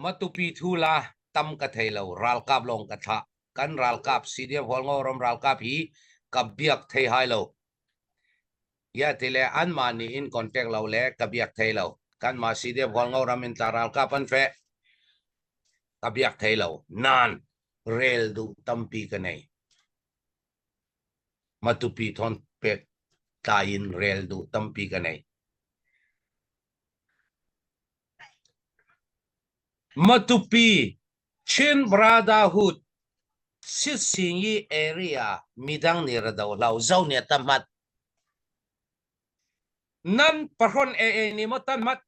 Matupi thu la tam ka thei lo ralkap lawng ka thlah kan ralkap CDF Hualngo ram ralkap hi ka biak thei hai lo ya tile anmah nih in contact lo le ka biak thei lo kanmah CDF Hualngo ram in tla ralkap an feh ka biak thei lo nan rel duh tampi ka nei Matupi thon pek tlai in rel duh tampi ka nei Matupi Chin Brotherhood Sitsingi area midang nih ra do hlah u zo nih a tamhat. Nan pahron AA nih maw tamhat?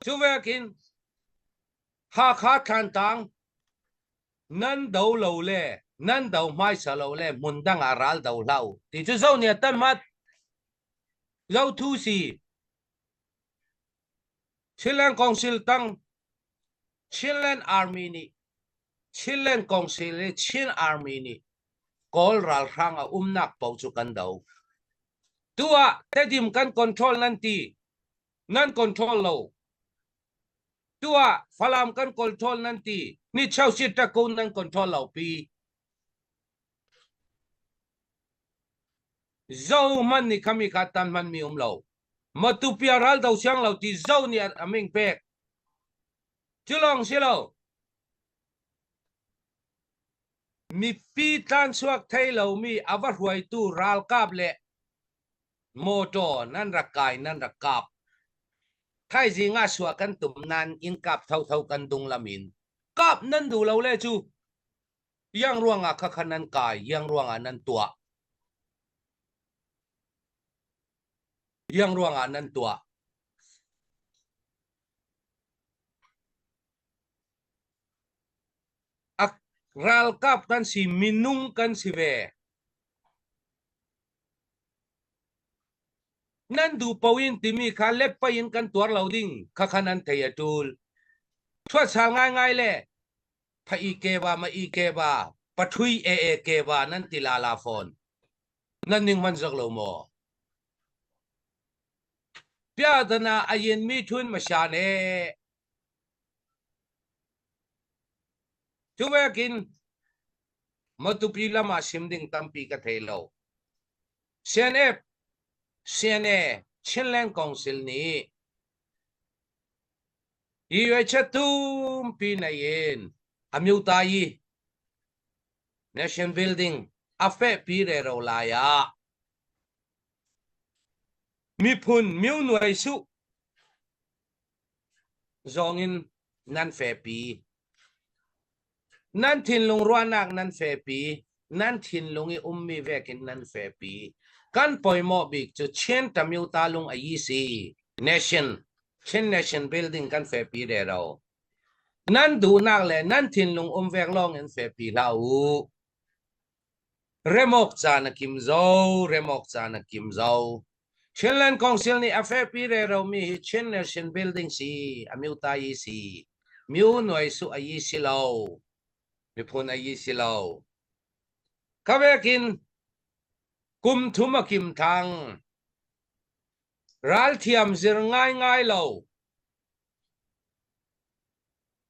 Cu vekin Hakha Thlantlang nan do lo le nan do hmaisa lo le hmun dang ah ral do hlah u ti cu zo nih a tamhat. Zo thu si Chinland Council tang Chinland Army nih Chinland Council le Chin Army nih Kawl ralhrang a umnak paoh cu kan do. Tu ah Tedim kan control nan ti nan control lo. Tu ah Falam kan control nan ti ni cheu si takun nan control lo pi. Zo hmanh nih khami kha tan hmanmi um lo. Matupia ral do siang lo ti zo nih a ming pek. Cu lawng si lo. Mipi tlanchuak thei lomi a va hruaitu ralkap le motor nan rak kai nan rak kap. Thaizing ah suah kan tum nan in kap thotho kan dung lamin. Kap nan duh lo le cu Iang ruangah khakha nan kai, iang ruangah nan tuah. Iang ruangah nan tuah. A ralkap kan si, minung kan si ve. Nan duh paoh in timi kha letpai in kan tuar lo ding khakha nan thei a ṭul. Thuatsal ngaingai le Pha i ke ba ma i ke ba pathui e e ke ba nan ti la la fawn. Nan ning man zak lo maw? Piadana a yin mi thun ma shan e. Tuvekin Matupi lam ah sim ding tampi ka thei lo. CNF, CNA, Chinland Council nih Tumpi nei in Amyutayi Nation Building a fehpi rero lai ah miphun myo nuai suh zong in nan fehpi. Nan thinlung ruahnak nan fehpi. Nan thinlung i ummi vekin nan fehpi. Kan poimawh bik cu Chin Tamyuta lung a yi si. Nation, Chin Nation building kan fehpi rero. Nan duhnak le nan thinlung um vek lawng in fehpi hlah u. Remawk caan a kim zo, remawk caan a kim zo. Chinland Council nih a fehpi reromi hi Chin Nation Building si, a myuta yi si. Myu nuai su a yi si lo. Miphun a yi si lo. Khavekin kum thum a kim thang. Ralthiam zir ngaingai lo.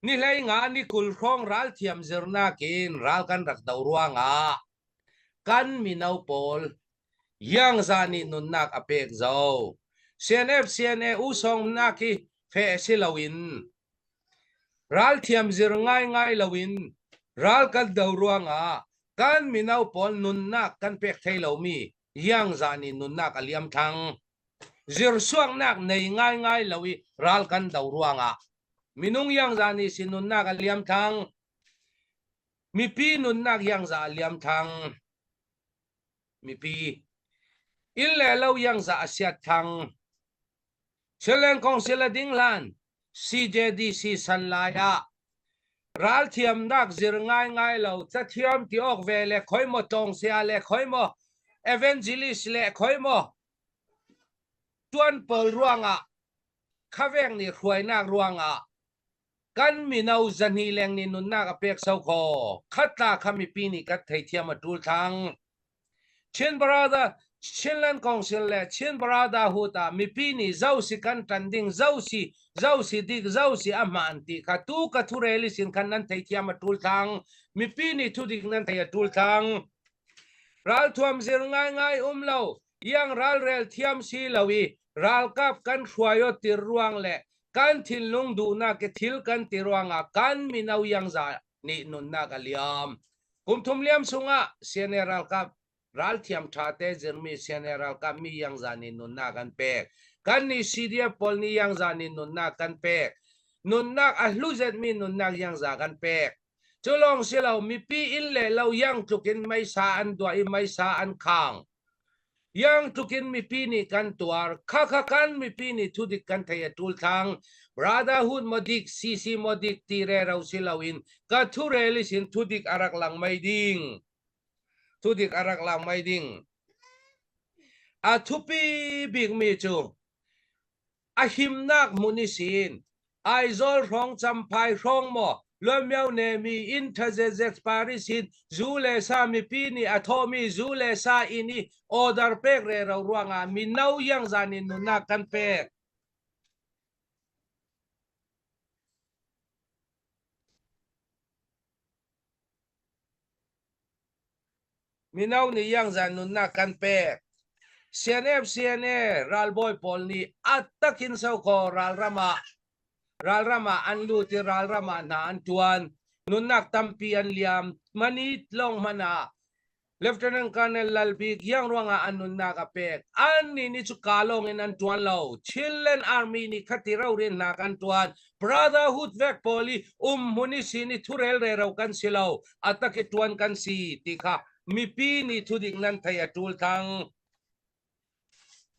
Ni hlei nga ni 20 hrawng ralthiam zirnak in ral kan rak do ruangah kan mino pawl Yangza nih nunnak a pek zo. CNF CNA u sawngnak hi fe si loin ralthiam zir ngaingai loin ral kan do ruangah kan mino pawl nunnak kan pek thei lomi Yangza nih nunnak a liam thang. Zirsuaknak nei ngaingai lo i ral kan do ruangah minung Yangza nih si nunnak a liam thang. Mipi nunnak Yangza a liam thang. Mipi inn le lo Yangza a siat thang. Chinland Council a ding hlan CJDC san lai ah ralthiamnak zir ngaingai lo cathiam ti awk ve le khoi maw tlawng sia le khoi maw evangelist le khoi maw Tuan pawl ruangah khaveng nih hruainak ruangah kan mino zahnih leng nih nunnak a pek so khaw khatla kha mipi nih kan theithiam a tul thlang. Chin brother. Chinland Council le Chin Brotherhood ah mipi nih zo si kan ṭan ding, zo si zo si dik, zo si a hmaan ti kha tu ka thurel i sin khan nan theithiam a ṭul thlang. Mipi nih thudik nan thei a ṭul thlang. Ralthuam zir ngaingai um lo, iang ralrel thiam si lo i ralkap kan hruai tir ruang le kan thinlung duhnak i thil kan ti ruangah kan mino iangza nih nunnak a liam. Kum thum liam chungah CNA ralkap ralthiam ṭhate zirmi CNA ralkap mi iangza nih nunnak an pek. Kan nih CDF pawl nih iangza nih nunnak kan pek. Nunnak a hluzetmi nunnak iangza kan pek. Cu lawng si lo mipi inn le lo iang tluk in meisa an duah i meisa an khang. Iang tluk in mipi nih kan tuar. Khakha kan mipi nih thudik kan thei a ṭul thlang. Brotherhood maw dik, CC maw dik ti rero si loin ka thurel i sin thudik a rak lang mei ding. Thudik a rak lang mei ding. A thupi bikmi cu A himnak hmun i sin Aizawl hrawng Champhai hrawng maw Luanmio nemi inn ṭha zetzet Paris in zu le sa mipi nih a thawhmi zu le sa inn i order pek rero ruangah mino iangzan in nunnak kan pek. Mino nih iangzan nunnak kan pek. CNF CNA ralbawi pawl nih a takin soko ralram ah ralram ah an lut i ralram ah hna an ṭuan. Nunnak tampi an liam. Mani lawng hmanh ah Lieutenant Colonel Lal Bik iang ruangah an nunnak a pek. Annih nih cu ka lawng in an ṭuan lo. Chinland Army nih khati raurin hna kan ṭuan. Brotherhood vek pawl i umhmun i sin i thurel rero kan si lo. A tak i ṭuan kan si ti kha mipi nih thudik nan thei a ṭul thang.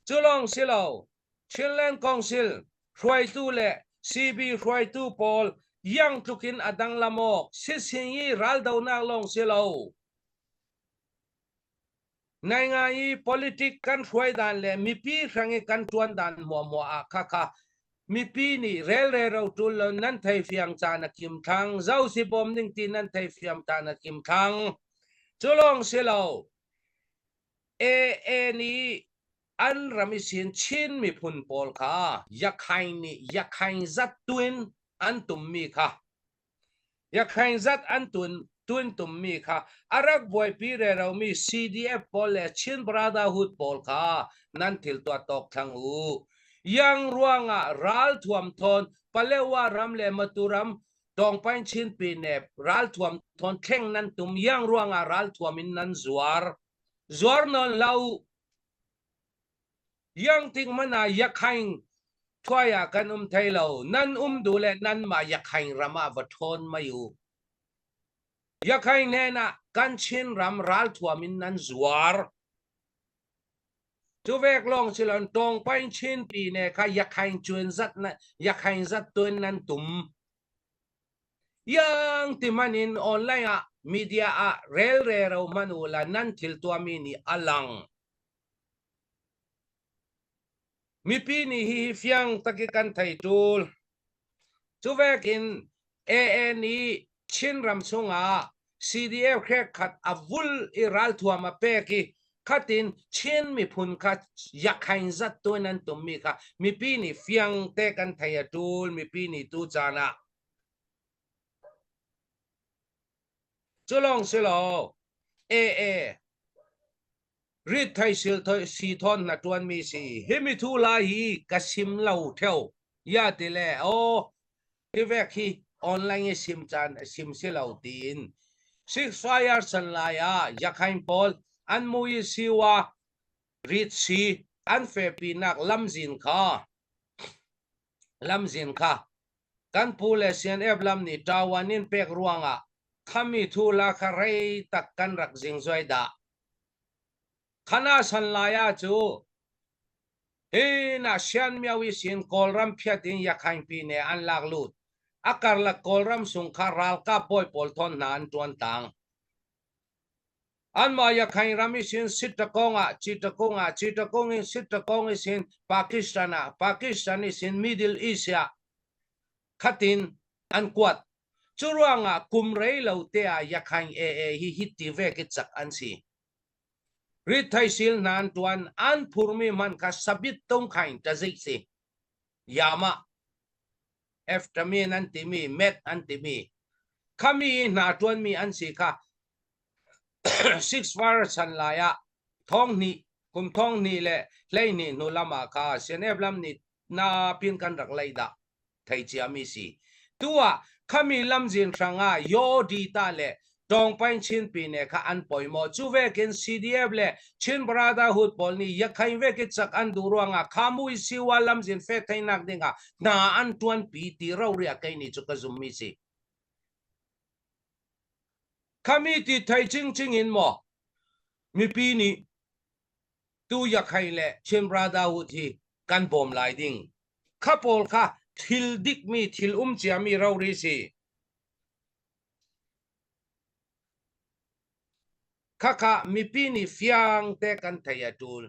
Cu lawng si lo, Chinland Council hruaitu le CB hruaitu pawl iang tluk in a danglam awk sising i raldonak lawng si lo. Ngaingai i politic kan hruai dan le mipi hrang i kan ṭuan dan hmuahhmuah ah khakha mipi nih relrero ṭul lo nan thei fiang caan a kim thlang. Zo si bawm ning ti nan thei fiam caan a kim thlang. Cu lawng si lo, AA nih an ram i sin Chin miphun pawl kha Yakhain nih Yakhain zat tuin an tummi kha Yakhain zat an tun tuin tummi kha a rak buaipi reromi CDF pawl le Chin Brotherhood pawl kha nan thil tuah tawk thlang u. Yang ruangah ralthuam thawn Palewa ram le Matu ram Tawngpain Chin Pine ralthuam thawn thleng nan tum yang ruangah ralthuam in nan zuar. Zuar nawn lo yang ting mana yakhaing thuai ah kan um thei lo. Nan um du le nan mah yakhaing ram ah va ṭhawn mai u. Yakhaing hnen ah kan Chin ram ralthuam in nan zuar. Cu vek lawng si lo Tawngpain Chin Pine kha yakhaing cun zat na yakhaing zat tuin nan tum. Iang ti hmanh in online ah media ah rel rero hmanh u la nan thil tuahmi nih a lang. Mipi nih hihi fiang tak i kan thei ṭul. Cu vekin AA nih Chinram chungah CDF khat a vul i ralthuam a pek i khatin Chin miphun kha yakhain zat tu in an tummi kha mipi nih fiang te kan thei a ṭul mipi nih tu caan ah. Cu lawng si lo AA rit thei sil si thawn na ṭuanmi si hi mi thu lai hi ka sim lo ṭheo ya ti le aw hi vek hi online i sim caan sim si lo tiin Six Fire san lai ah Yakhain pawl an mui siwa rit si an fepinak lamzin kha lamzin kha kan pu le CNF lam nih ṭawan in pek ruangah khami thu la kha rei tak kan rak zing zuai dah Khana san lai ah cu hi na Sian Myo i sin Kawlram phiat in Yakhaing pine an lak lut. A karlak Kawlram sung kha ralkap bawi pawl thawn hna an ṭuan tang. Anmah Yakhaing ram i sin Sittagong ah Chittagong ah Chittagong in Sittagong i sin Pakistan ah Pakistan i sin Middle East ah khatin an kuat. Cu ruangah kum rei lo te ah Yakhaing AA hi hiti vek i cak an si. Ritthaisil hna an ṭuan, an phurmi hmanh kha sabit tungkhain ṭazik si. Yama, Eftamin an timi, Met an timi, khami i hna ṭuanmi an si kha Six Fire chan lai ah thonghnih kum thonghnih le 12 hnu lam ah kha CNF lam nih napin kan rak lei dah thei ciami si. Tu ah khami lamzin hrangah Yaw Dita le Tawngpain Chin Pine kha an poimaw. Cu vekin CDF le Chin Brotherhood pawl nih Yakhain vek i cak an duh ruangah Khamui Siwa lamzin fek theinak dingah hna an ṭuanpi ti rori a kei nih cu ka zummi si. Khami ti thei cingcing in maw mipi nih tu Yakhai le Chin Brotherhood hi kan bawm lai ding. Kha pawl kha thil dikmi thil um ciami rori si. Khakha mipi nih fiang te kan thei a ṭul.